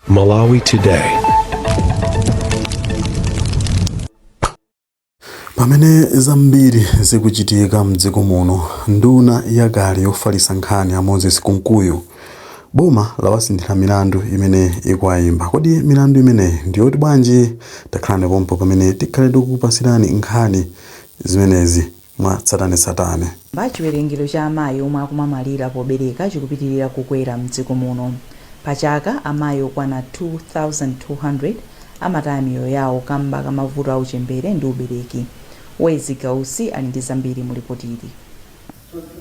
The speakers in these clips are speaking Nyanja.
Malawi Today. Pamene zambiri zikuchitika mdziko muno, nduna yakale yofalitsa nkhani a Moses Kunkuyu boma lawasinthira milandu imene ikuwayimba. Kodi milandu imeneyi ndiyoti bwanji? Takhalani pompo pamene tikhale tikukupasirani nkhani zimenezi mwa tsatanetsatane. Chiwerengero cha amayi omwe akumamwalira pobereka chikupitilira kukwera mdziko muno. Pa chaka, amayi okwana 2,200 amataya miyoyo yawo kamba ka mavuto a uchembere ndi ubereki. Wezi Gausi ali ndi zambiri mu lipotili.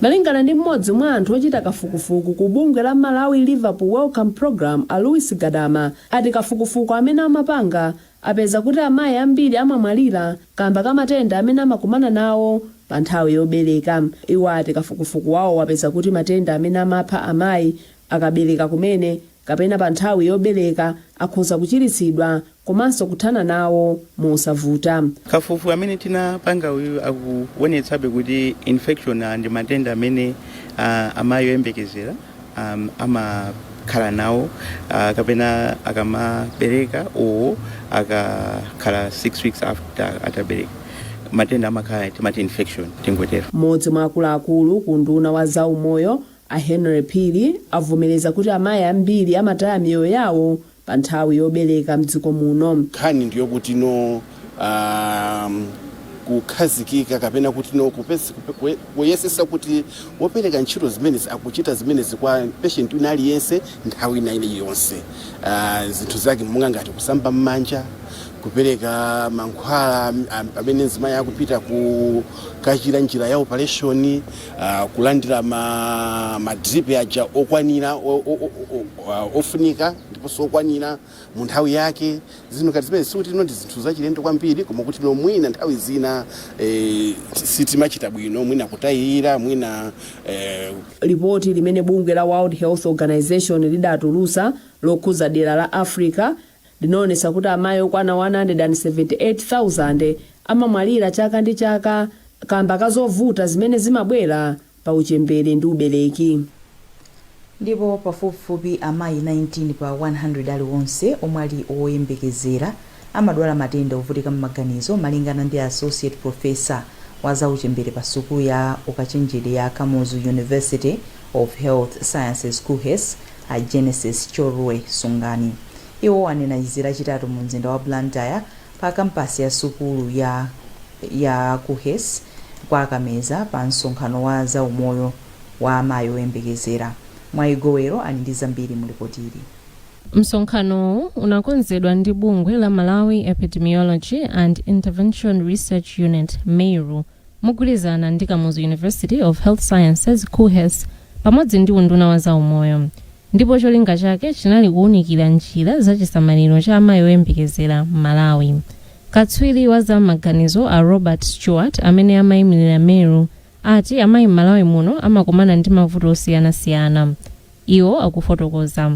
Malingana ndi mmodzi mwa anthu ochita kafukufuku ku bungwe la Malawi Liverpool Wellcome Programme a Louis Gadama ati kafukufuku amene amapanga apeza kuti amayi ambiri amamwalira kamba ka matenda amene amakumana nawo pa nthawi yobereka. Iwo ati kafukufuku wawo wapeza kuti matenda amene amapha amayi akabereka kumene kapena pa nthawi yobereka akhoza kuchiritsidwa komanso kuthana nawo mosavuta. Kafukufuku amene tinapanga uyu akuonetsabe kuti infection ndi matenda amene amayi oyembekezera amakhala nawo kapena akamabereka or akakhala 6 weeks after atabereka, matenda amakhala timati infection, tingotero. Mmodzi mwa akuluakulu ku unduna wa zaumoyo a Henry Phiri avomereza kuti amayi ambiri amataya miyoyo yawo pa nthawi yobereka mdziko muno. Nkhani ndiyokuti no kukhazikika kapena kuti no kuyesesa kuti wopereka ntchito zimenezi akuchita zimenezi kwa patient wina aliyense nthawi ina iliyonse. Zinthu zake monga ngati kusamba m'manja, kupereka mankhwala pamene mzimayi akupita kukachira njira ya operation, kulandira ma drip aja okwanira, ofunika ndiponso okwanira mu nthawi yake. Zinthu ngati zimene sikuti no ndi zinthu zachilendo kwambiri, koma kuti no mwina nthawi zina sitimachita bwino, mwina kutayirira mwina. Lipoti limene bungwe la World Health Organization lidatulutsa lokhuza dera la Africa linaonetsa kuti amayi okwana 178,000 amamwalira chaka ndi chaka kamba ka zovuta zimene zimabwera pa uchembere ndi ubereki. Ndipo pafupifupi amayi 19 pa 100 aliwonse omwe ali oyembekezera amadwala matenda ovutika m'maganizo, malingana ndi associate professor wa zauchembere pa sukulu ya ukachenjede ya Kamuzu University of Health Sciences, KUHeS, a Genesis Chorwe Sungani. Iwo anena izi Lachitatu mu mzinda wa Blantyre pa kampasi ya sukulu ya KUHeS kwa Kameza pa msonkhano wa zaumoyo wa amayi oyembekezera. Mwayi Gowero ali ndi zambiri mu lipotili. Msonkhanowu unakonzedwa ndi bungwe la Malawi Epidemiology and Intervention Research Unit, MEIRU, mogwirizana ndi Kamuzu University of Health Sciences, KUHeS, pamodzi ndi unduna wa zaumoyo, ndipo cholinga chake chinali kuwunikira njira za chisamaliro cha amayi oyembekezera m'Malawi. Katswiri wa za maganizo a Robert Stewart, amene amayimirira MEIRU, ati amayi m'Malawi muno amakumana ndi mavuto osiyanasiyana. Iwo akufotokoza.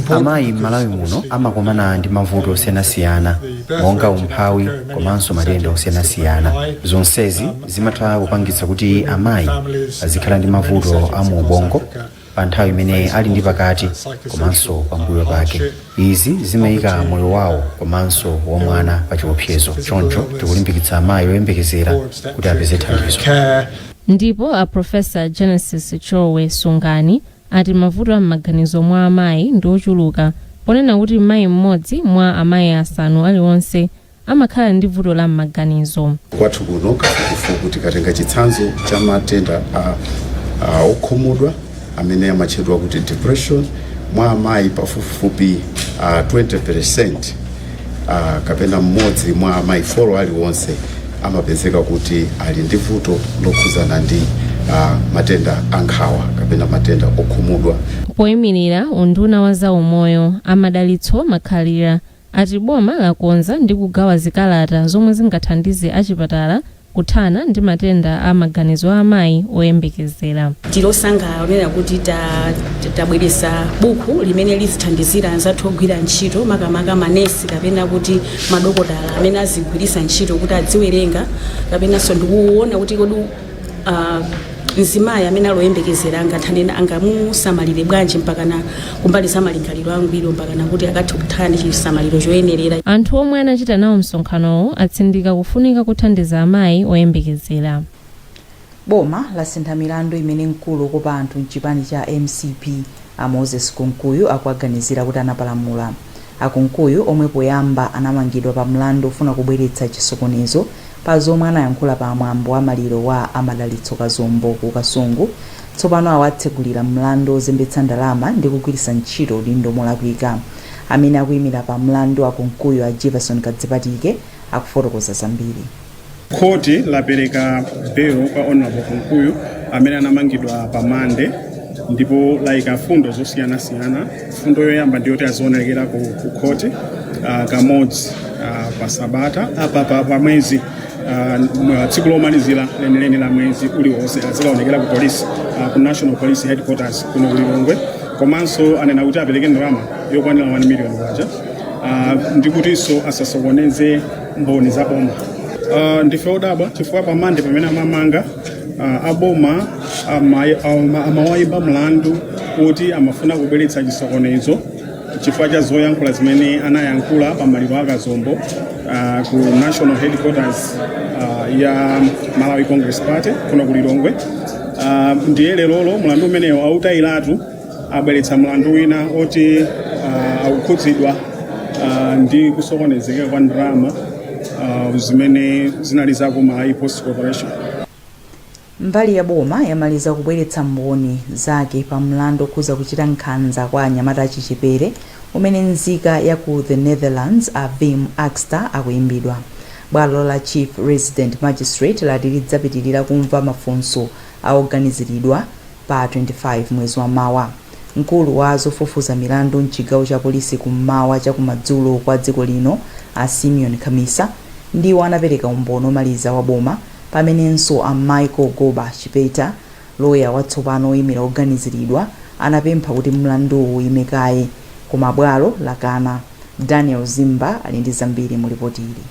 Amayi m'Malawi muno amakumana ndi mavuto osiyanasiyana monga umphawi komanso matenda osiyanasiyana. Zonsezi zimatha kupangitsa kuti amayi azikhala ndi mavuto a mu ubongo pa nthawi imene ali ndi pakati komanso pambuyo pake. Izi zimayika moyo wawo komanso wa mwana pa chiopsezo. Choncho tikulimbikitsa amayi oyembekezera kuti apeze thandizo. Ndipo a Professor Genesis Chowe Sungani ati mavuto a m'maganizo mwa amayi ndi ochuluka, ponena kuti mayi mmodzi mwa amayi asanu aliwonse amakhala ndi vuto la m'maganizo. Kwathu kuno kafukufuku, tikatenga chitsanzo cha matenda a okhumudwa amene amatchedwa kuti depression mwa amayi, pafupifupi 20% kapena mmodzi mwa amayi 4 aliwonse amapezeka kuti ali ndi vuto lokhuzana ndi matenda a nkhawa kapena matenda okhumudwa. Poyimirira unduna wa zaumoyo, a Madalitso Makhalira ati boma lakonza ndi kugawa zikalata zomwe zingathandize achipatala kuthana ndi matenda a maganizo a amayi oyembekezera. Tili osangalala kunena kuti tabweretsa buku limene lizithandizira anzathu ogwira ntchito, makamaka manesi kapena kuti madokotala, amene azigwiritsa ntchito kuti adziwerenga kapenanso ndikuona kuti kodi Mzimayi amene aloyembekezera angathane, angamusamalire bwanji mpakana kumbali za malingaliro angwiro, mpakana kuti akathe kukhala ndi chisamaliro choyenerera? Anthu omwe anachita nawo msonkhanowu atsindika kufunika kuthandiza amayi oyembekezera. Boma lasintha milandu imene mkulu wokopa anthu mchipani cha MCP a Moses Kunkuyu akuaganizira kuti anapalamula. Akunkuyu, omwe poyamba anamangidwa pa mlandu ofuna kubweretsa chisokonezo pa zomwe anayankhula pa mwambo wa maliro wa Amadalitso Kazombo ku Kasungu, tsopano awatsegulira mlandu ozembetsa ndalama ndi kugwiritsa ntchito udindo molakwika. Amene akuyimira pa mlandu Akunkuyu, a Jefferson Kadzipatike, akufotokoza zambiri. Khoti lapereka belo kwa Honorable Kunkuyu amene anamangidwa pa Mande, ndipo layika fundo zosiyanasiyana. Fundo yoyamba ndiyoti azionekera ku khoti kamodzi pa sabata, pa mwezi, tsiku lomalizira lenileni la mwezi uliwonse azikaonekera ku polisi, ku National Police Headquarters kuno ku Lilongwe. Komanso anena kuti apereke ndalama yokwanira 1 million kwacha, ndikutinso asasokoneze mboni za boma. Ndife odabwa chifukwa pa Mande pamene amamanga, aboma amawayimba mlandu kuti amafuna kubweretsa chisokonezo chifukwa cha zoyankhula zimene anayankhula pa maliro a Kazombo ku National Headquarters ya Malawi Congress Party kuno ku Lilongwe. Ndiye lerolo mlandu umenewo autayiratu, abweretsa mlandu wina oti akukhudzidwa ndi kusokonezeka kwa ndalama zimene zinali za ku Malawi Post Corporation. Mbali ya boma yamaliza kubweretsa mboni zake pa mlandu okhuza kuchita nkhanza kwa anyamata achichepere umene nzika ya ku the Netherlands a Wim Akster akuimbidwa. Bwalo la Chief Resident Magistrate lati lidzapitirira kumva mafunso a oganiziridwa pa 25 mwezi wa mawa. Mkulu wa zofufuza milandu mchigawo cha polisi kummawa chakumadzulo kwa dziko lino, a Simeon Khamisa, ndiwo anapereka umboni omaliza wa boma, pamenenso a Michael Goba Chipeta, loya watsopano oyimira oganiziridwa, anapempha kuti mlanduwu uyime kaye, koma bwalo lakana. Daniel Zimba ali ndi zambiri mu ripoti ili.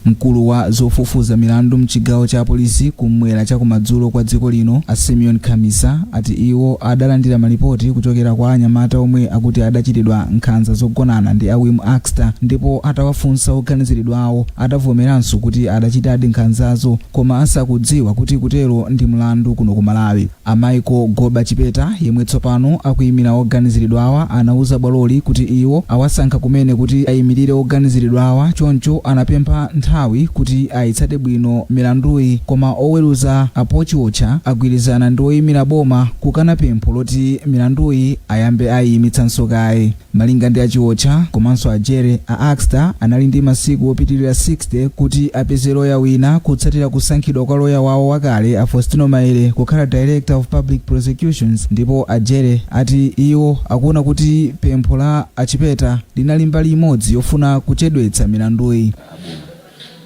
Mkulu wa zofufuza milandu mchigawo cha polisi kumwera chakumadzulo kwa dziko lino, a Simeon Khamisa, ati iwo adalandira malipoti kuchokera kwa anyamata omwe akuti adachitidwa nkhanza zogonana ndi a Wim Akster, ndipo atawafunsa oganiziridwawo adavomeranso kuti adachitadi nkhanzazo, koma asakudziwa kuti kutero ndi mlandu kuno ku Malawi. A Michael Goba Chipeta, yemwe tsopano akuyimira oganiziridwawa, anauza bwaloli kuti iwo awasankha kumene kuti ayimirire oganiziridwawa, choncho anapempha nthawi kuti ayitsate bwino milanduyi. Koma oweruza a Pochiotcha agwirizana ndi oyimira boma kukana pempho loti milanduyi ayambe ayiyimitsanso kaye. Malinga ndi Achiotcha komanso Ajere, a Akster anali ndi masiku opitirira 60 kuti apeze loya wina kutsatira kusankhidwa kwa loya wawo wakale a Faustino Maele kukhala Director of Public Prosecutions. Ndipo Ajere ati iwo akuona kuti pempho la Achipeta linali mbali imodzi yofuna kuchedwetsa milanduyi. Aboma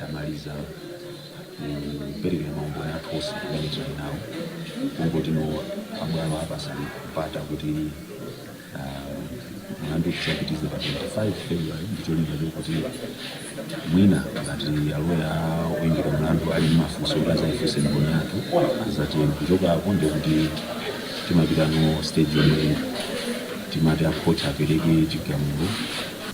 tamaliza kuperekera maumboni athu onse amene tili nawo, kungoti no abwalo apasa mpata kuti mlandu tisapitize pa 25 February, ndi cholinga chokuti mwina ngati aloya oyimbidwa mlandu ali ndi mafunso kuti azayifunse mboni yathu, zatero. Kuchokako ndikuti timapita no stage yomwe timati akhoti apereke chigamulo.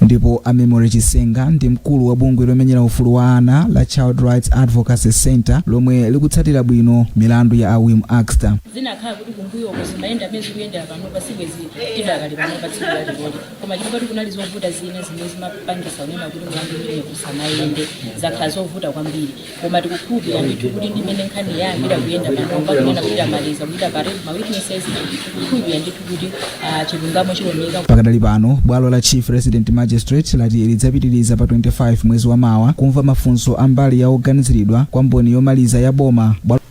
Ndipo a Memory Chisenga ndi mkulu wa bungwe lomenyera ufulu wa ana la Child Rights Advocacy Center, lomwe likutsatira bwino milandu ya a Wim Akster. Zinakhala kuti kumbuyoko zimayenda amene zikuyendera panopa, sibwezi tidakali panopa tsiku laliloli. Koma chifukwa kuti kunali zovuta zina zimene zimapangisa kunena kuti mlandu umene usamayende, zakhala zovuta kwambiri. Koma tikukhulupirira ndithu kuti ndimene nkhani yayambira kuyenda panopa, kunena kuti amaliza kuita parade ma witnesses, tikukhulupirira ndithu kuti chilungamo chioneka. Pakadali pano bwalo la Chief Resident Magistrate lati lidzapitiriza pa 25 mwezi wa mawa kumva mafunso a mbali ya oganiziridwa kwa mboni yomaliza ya boma. Bwalo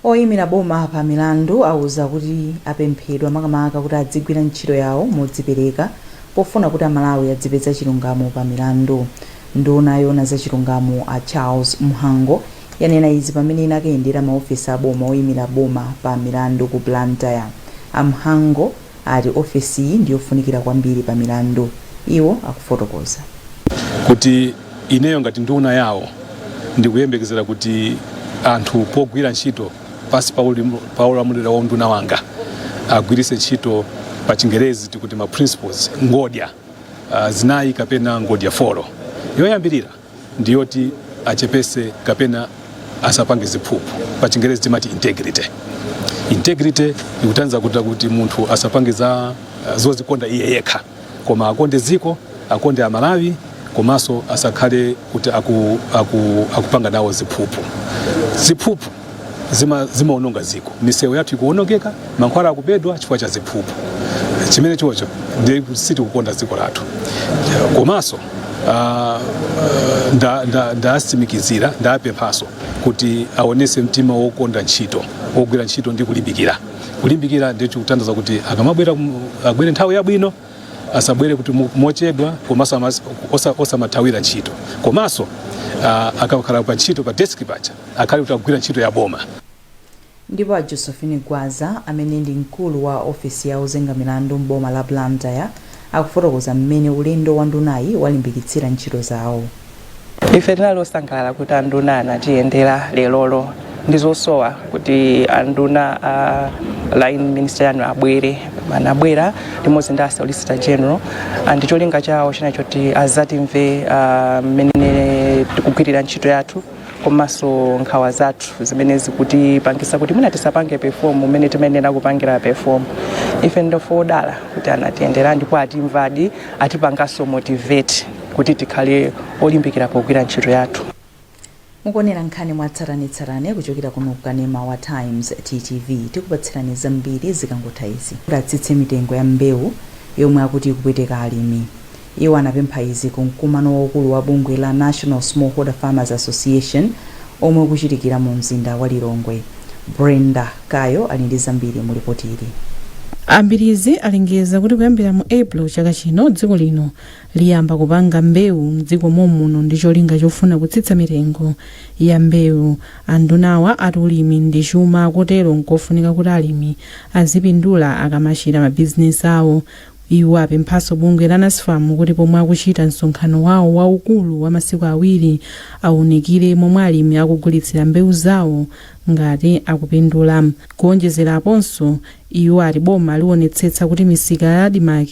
Oyimira boma pa milandu auza kuti apemphedwa makamaka kuti adzigwira ntchito yawo modzipereka pofuna kuti Amalawi adzipeza chilungamo pa milandu. Nduna yoona za chilungamo a Charles Mhango yanena izi pamene inakayendera maofesi a boma oyimira boma pa milandu ku Blantyre. A Mhango ati ofesiyi ndiyofunikira kwambiri pa milandu. Iwo akufotokoza. Kuti ineyo ngati nduna yawo ndikuyembekezera kuti anthu pogwira ntchito Pansi pa ulamuliro wa unduna wanga agwiritse ntchito, pa Chingerezi tikuti ma principles, ngodya zinayi kapena ngodya 4. Yoyambirira ndiyoti achepese kapena asapange ziphuphu, pa Chingerezi timati integrity. Integrity ikutanthauza kuti munthu asapange za zozikonda iye yekha, koma akonde dziko, akonde Amalawi, komanso asakhale kuti akupanga nawo ziphuphu. Ziphuphu zimaononga dziko. Misewu yathu ikuonongeka, mankhwala akubedwa chifukwa cha ziphuphu. Chimene chocho ndi sitikukonda dziko lathu. Komanso ndatsimikizira, ndapemphanso kuti aonese mtima wokonda ntchito, wogwira ntchito ndi kulimbikira. Kulimbikira ndicho kutanthauza kuti akamabwera abwere nthawi yabwino, asabwere kuti mochedwa, komanso osamathawira ntchito, komanso akakhala pa ntchito, pa desk paja, akhale kuti akugwira ntchito ya boma. Ndipo a Josephine Gwaza, amene ndi mkulu wa ofesi ya ozenga milandu m'boma la Blantyre, akufotokoza mmene ulendo wa ndunayi walimbikitsira ntchito zawo. Ife tinali osangalala kuti anduna anatiyendera lerolo. Ndizosowa kuti anduna a line minister yanu abwere. Anabwera limodzi ndi a Solicitor General, and cholinga chawo china choti azatimve mmene tikugwirira ntchito yathu, komanso nkhawa zathu zimene zikutipangisa kuti mwina tisapange perform mmene timayenera kupangira perform. Ife ndife odala kuti anatiyendera ndipo atimvadi, atipanganso motivate kuti tikhale olimbikira pogwira ntchito yathu. Mukuonera nkhani mwatsatanetsatane kuchokera kuno kukanema wa Times TTV. Tikupatsirani zambiri zikangotha izi. Kuti atsitse mitengo ya mbewu yomwe akuti ikupweteka alimi. Iwo anapempha izi ku mkumano waukulu wa bungwe la National Smallholder Farmers Association omwe ukuchitikira mu mzinda wa Lilongwe. Brenda Kayo ali ndi zambiri mu ripoti ili. Ambirizi alengeza kuti kuyambira mu April chaka chino, dziko lino liyamba kupanga mbewu mdziko momuno ndi cholinga chofuna kutsitsa mitengo ya mbewu. Andunawa ati ulimi ndi chuma, kotero nkofunika kuti alimi azipindula akamachita mabizinesi awo. Iwo apemphanso bungwe la NASFAM kuti pomwe akuchita msonkhano wawo waukulu wa masiku 2, awunikire momwe alimi akugulitsira mbewu zawo ngati akupindula. Kuonjezeraponso, iwo ati boma liwonetsetsa kuti misika ya ADMARC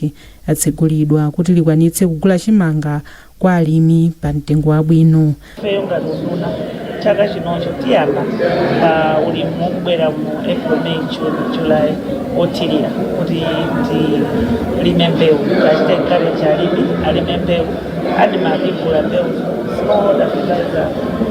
yatsegulidwa kuti likwanitse kugula chimanga kwa alimi pa mtengo wabwino. Ifeyo ngati unduna, chaka chinocho tiyamba pa ulimi wokubwera mu April, May, June, July othirira kuti tilime mbewu. Tachita encourage alimi alime mbewu. ADMARC igula mbewu, Smallholder Fertilizer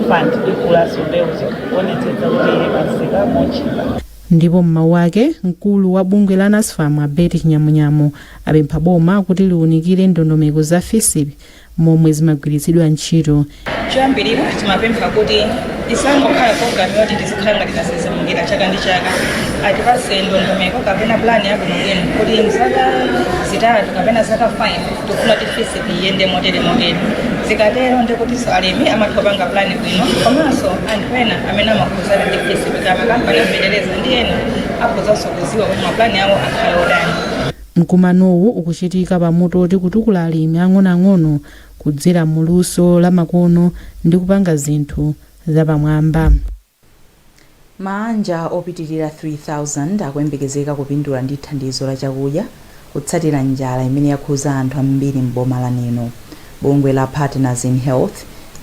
Fund igulanso mbewu, kuonetsetsa kuti ili pamsika mochipa. Ndipo m'mawu ake, mkulu wa bungwe la NASFAM a Betty Chinyamunyamu apempha boma kuti liwunikire ndondomeko za FISP momwe zimagwiritsidwa ntchito. Choyambirira, timapempha kuti isangokhala program yoti tizikhala ngati tasezemukira chaka ndi chaka. Atipase ndondomeko kapena plan yabwinobwino kuti mzaka 3 kapena zaka 5 tikufuna kuti FISP iyende motere motere. Zikatero ndikutinso alimi amatha kupanga plan bwino, komanso anthu ena amene amakhuzana ndi FISP, kama kampani afetereza ndi ena, akhozanso kuziwa kuti maplani awo akhale otani. Mkumanowu ukuchitika pamutu oti kutukula alimi ang'onoang'ono kudzera mu luso la makono ndi kupanga zinthu zapamwamba. Maanja opitirira 3000 akuyembekezeka kupindula ndi thandizo la chakudya kutsatira njala imene yakhuza anthu ambiri m'boma la Neno. Bungwe la Partners in Health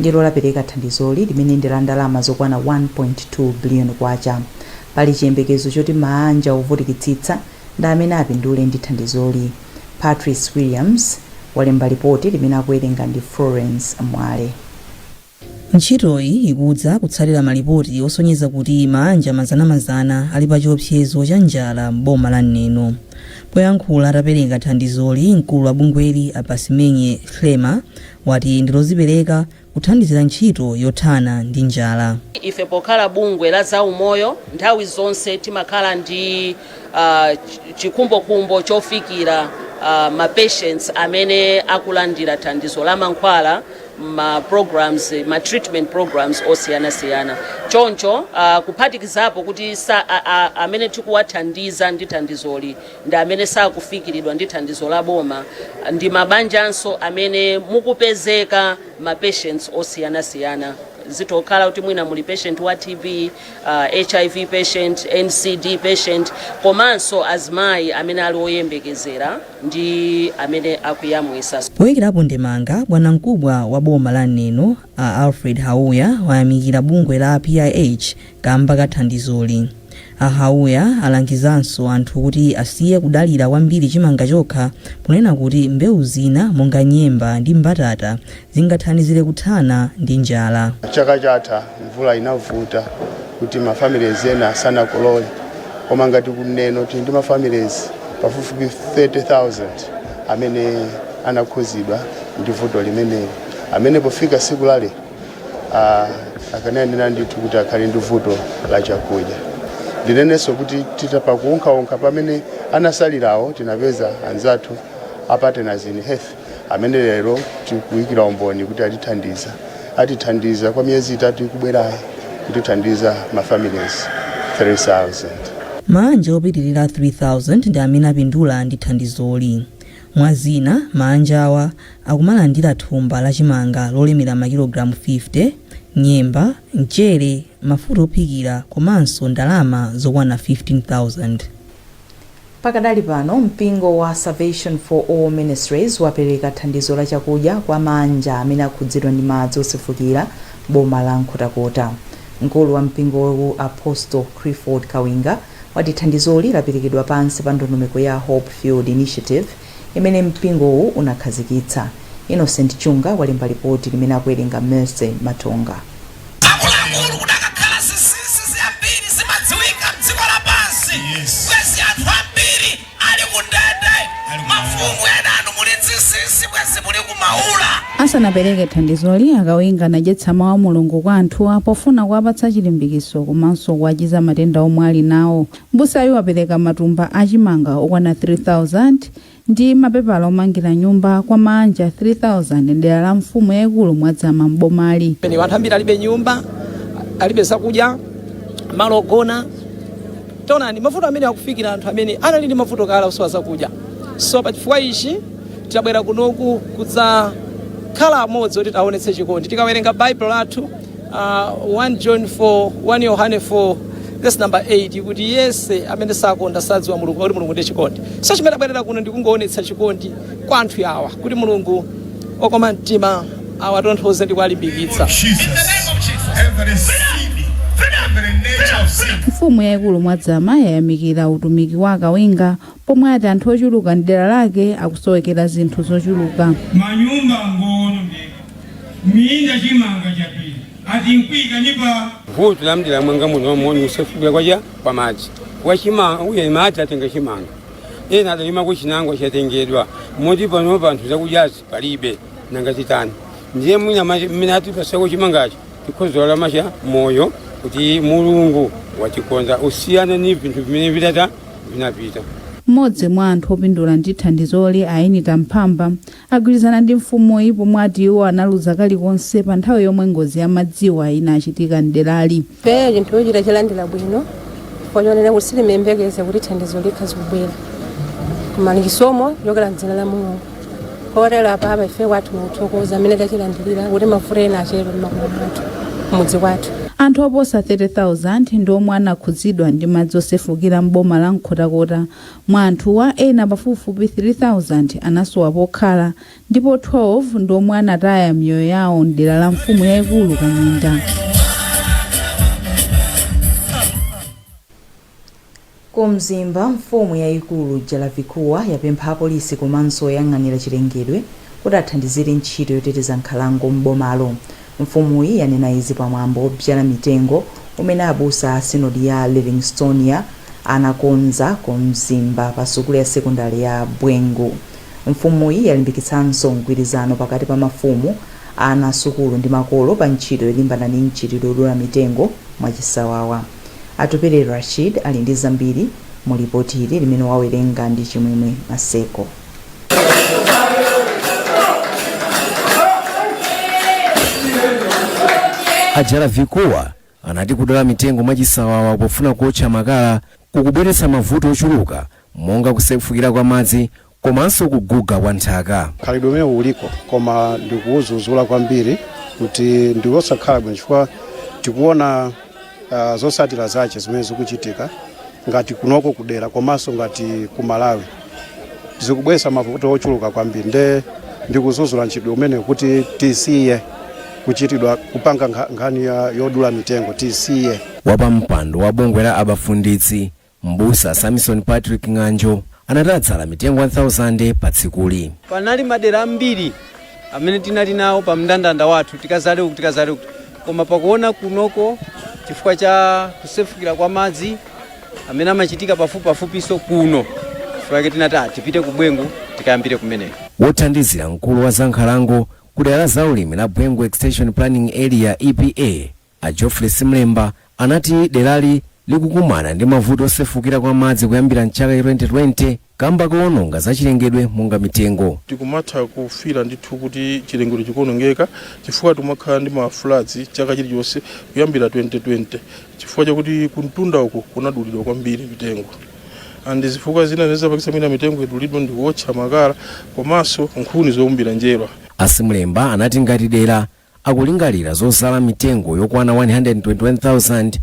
ndilo lapereka thandizoli limene ndi la ndalama zokwana 1.2 biliyoni kwacha. Pali chiyembekezo choti maanja ovutikitsitsa ndi amene apindule ndi thandizoli. Patrice Williams walemba lipoti limene akuwerenga ndi Florence Mwale. Ntchitoyi ikudza kutsatira malipoti osonyeza kuti maanja mazanamazana ali pa chiopsezo cha njala m'boma la Neno. Poyankhula atapereka thandizoli, mkulu wa bungweli a Basimenye Hlema wati ndilozipereka kuthandizira ntchito yothana ndi njala. Ife pokhala bungwe la zaumoyo, nthawi zonse timakhala ndi chikhumbokhumbo chofikira ma patients amene akulandira thandizo la mankhwala ma programs, ma treatment programs osiyanasiyana. Choncho kuphatikizapo kuti amene tikuwathandiza ndi thandizoli ndi amene sakufikiridwa ndi thandizo la boma, ndi mabanjanso amene mukupezeka ma patients osiyanasiyana. Zitokhala kuti mwina muli patient wa TB, HIV patient, NCD patient, komanso azimayi amene ali oyembekezera ndi amene akuyamwisa. Poyikirapo ndemanga, bwanamkubwa wa boma la Neno a Alfred Hauya wayamikira bungwe la PIH kamba ka thandizoli. A Hauya alangizanso anthu kuti asiye kudalira kwambiri chimanga chokha, ponena kuti mbewu zina monga nyemba ndi mbatata zingathandizire kuthana ndi njala. Chaka chatha mvula inavuta kuti ma families ena sanakolole, koma ngati ku Neno tili ndi ma families pafupifupi 30,000 amene anakhuzidwa ndi vuto limeneli, amene pofika tsiku lalero akanayenera ndithu kuti akhale ndi vuto la chakudya. Ndinenenso kuti titapakunkhaonkha pamene anasalirawo, tinapeza anzathu a Partners in Health amene lero tikuyikira umboni kuti atithandiza kwa miyezi 3 ikubwerayi kutithandiza ma families 3000. Maanja opitirira 3000 ndi amene apindula ndi thandizoli. Mwa zina, maanjawa akumalandira thumba la chimanga lolemera makilogalamu 50, nyemba, mchere, mafuta ophikira komanso ndalama zokwana 15,000. Pakadali pano, mpingo wa Salvation for All Ministries wapereka thandizo la chakudya kwa maanja amene akhudzidwa ndi madzi osefukira boma la Nkhotakota. Mkulu wa mpingowu, Apostle Clifford Kawinga, wati thandizoli laperekedwa pansi pa ndondomeko ya Hope Field Initiative imene mpingowu unakhazikitsa. Innocent Chunga walemba lipoti limene akuwerenga Mercy Matonga. Akuluakulu, kudakakhala zinsinsi zambiri zimadziwika mdziko lapansi, bwezi anthu ambiri ali kundende. Mafumu ena anu muli zinsinsi, bwezi muli kumaula. Asanapereke thandizoli, Akawinga anadyetsa mawu a Mulungu kwa anthuwa pofuna kuwapatsa chilimbikitso komanso kuwachiza matenda omwe ali nawo. Mbusayu wapereka matumba achimanga okwana 3000 ndi mapepala omangira nyumba kwa maanja 3000 mdera la mfumu yayikulu Mwadzama m'bomali. Anthu ambiri alibe nyumba, alibe zakudya, malo ogona. Taonani mavuto amene akufikira anthu amene anali ndi mavuto kale osowa zakudya. So pachifukwa ichi tabwera kunoku kudzakhala amodzi oti taonetse chikondi. Tikawerenga Baibulo lathu, 1 John 4, 1 Yohane 4 verse number 8, kuti yense amene sakonda sadziwa Mulungu, pakuti Mulungu ndiye chikondi. So chimene tabwerera kuno ndikungoonetsa chikondi kwa anthu awa, kuti Mulungu okoma mtima awatonthoze ndi kuwalimbikitsa. Every seed, every nature of seed. Mfumu yayikulu Mwadzama yayamikira utumiki wa Akawinga pomwe ati anthu ochuluka mdera lake akusowekera zinthu zochuluka. Manyumba ngowonongeka, minda chimanga chapita, ati nkwika nipa. Vuto la mdera mwanga muno moni usefukira kwacha kwa madzi kwa chimanga, uye madzi atenga chimanga, ena adalima kuchinango chatengedwa, moti pano panthu zakudyazi palibe. Nanga titani? Ndiye mwina mmene atipasako chimangacho tikhoza macha moyo kuti Mulungu watikonza usiyana ni vinthu vimene vitata vinapita. Mmodzi mwa anthu opindula ndi thandizoli, Ainita Mphamba, agwirizana ndi mfumuyi pomwe ati iwo analuza kalikonse pa nthawi yomwe ngozi ya madziwa inachitika mderali. Ife chinthu chita chilandira bwino, chifukwa chonena kuti sitimayembekeza kuti thandizo likhazi kubwera, koma ndi chisomo chokera mdzina la Mulungu. Kotero apapa ife kwathu nikuthokoza amene tachilandirira kuti mavuto ena achepe m'makomo mwathu, m'mudzi kwathu. Anthu oposa 30,000 ndi omwe anakhudzidwa ndi madzi osefukira m'boma la Nkhotakota. Mwa anthuwa, ena pafupifupi 3,000 anasowa pokhala ndipo 12 ndi omwe anataya miyoyo yawo mdera la mfumu yayikulu Kanyenda. Ku Mzimba, mfumu yayikulu Jalavikuwa yapempha apolisi komanso oyang'anira chilengedwe kuti athandizire ntchito yoteteza nkhalango m'bomalo. Mfumuyi yanena izi pamwambo wobzala mitengo umene abusa a sinodi ya Livingstonia anakonza ku Mzimba pa sukulu ya sekondale ya Bwengu. Mfumuyi yalimbikitsanso mgwirizano pakati pa mafumu, ana asukulu ndi makolo pa ntchito yolimbana ndi mchitidwe wodula mitengo mwachisawawa. Atupele Rashid ali ndi zambiri mu lipoti ili limene wawerenga ndi Chimwemwe Maseko. A Jalavikuwa anati kudula mitengo mwachisawawa pofuna kuotcha makala kukubweretsa mavuto ochuluka monga kusefukira kwa madzi, Komanso kuguga kwa nthaka. Khalidwe umene uliko, koma ndikuwuzuzula kwambiri kuti ndiwosakhala bwino, chifukwa tikuona zosatira zache zimene zikuchitika ngati kunoko kudera komanso ngati ku Malawi, zikubweretsa mavuto ochuluka kwambiri. Nde ndikuzuzula mchitidwe umene kuti tisiye kuchitidwa kupanga nkhani yodula mitengo, tisiye. Wapampando wa bungwe la abafunditsi, Mbusa Samson Patrick Ng'anjo, anati adzala mitengo 1000 pa tsikuli. Panali madera ambiri amene tinali nawo pa mndandanda wathu, tikazale uku, tikazale uku, koma pakuona kunoko chifukwa cha kusefukira kwa madzi amene amachitika pafupipafupiso kuno, chifukwa chake tinati tipite ku Bwengu tikayambire kumeneko. Wothandizira mkulu wa zankhalango ku dera la zaulimi la Bwengu Extension Planning Area, EPA, a Geoffrey Simlemba, anati derali likukumana ndi mavuto osefukira kwa madzi kuyambira mchaka 2020 kamba kowononga zachilengedwe monga mitengo. Tikumatha kufira ndithu kuti chilengedwe chikuonongeka, chifukwa timakhala ndi ma floods chaka chilichonse kuyambira 2020, chifukwa chakuti kuntunda uku kunadulidwa kwambiri mitengo. And zifukwa zina zimene zapangitsa mwina mitengo idulidwe ndi kuwotcha makala komanso nkhuni zowumbira njerwa. Asimlemba anati ngati dera akulingalira zozala mitengo yokwana 121,000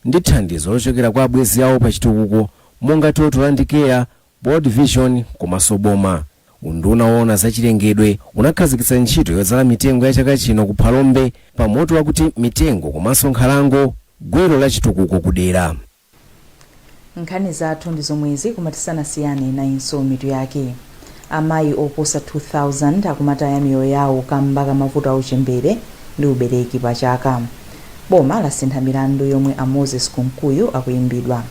ndi thandizo lochokera kwa abwenzi awo pa chitukuko monga Total and Care, World Vision komanso boma. Unduna woona zachilengedwe unakhazikitsa ntchito yodzala mitengo ya chaka chino ku Phalombe pamutu wakuti mitengo komanso nkhalango, gwero la chitukuko kudera. Nkhani zathu ndi zomwezi, koma tisanasiyane nayinso mitu yake. Amayi oposa 2000 akumataya miyoyo yawo kamba ka mavuto auchembere ndi ubereki pa chaka. Boma lasintha milandu yomwe a Moses Kunkuyu akuimbidwa.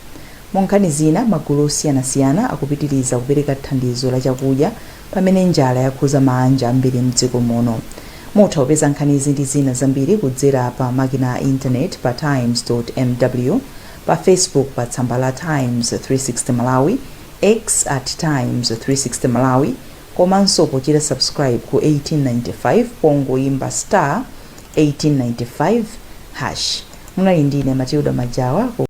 Mu nkhani zina, magulu osiyanasiyana akupitiriza kupereka thandizo la chakudya pamene njala yakhuza maanja ambiri mdziko muno. Mutha kupeza nkhanizi ndi zina zambiri kudzera pa makina a internet pa times.mw, pa Facebook pa tsamba la Times 360 Malawi, X @Times360 Malawi, komanso pochita subscribe ku 1895 pongoyimba *1895#. Munali ndine Matilda Majawa.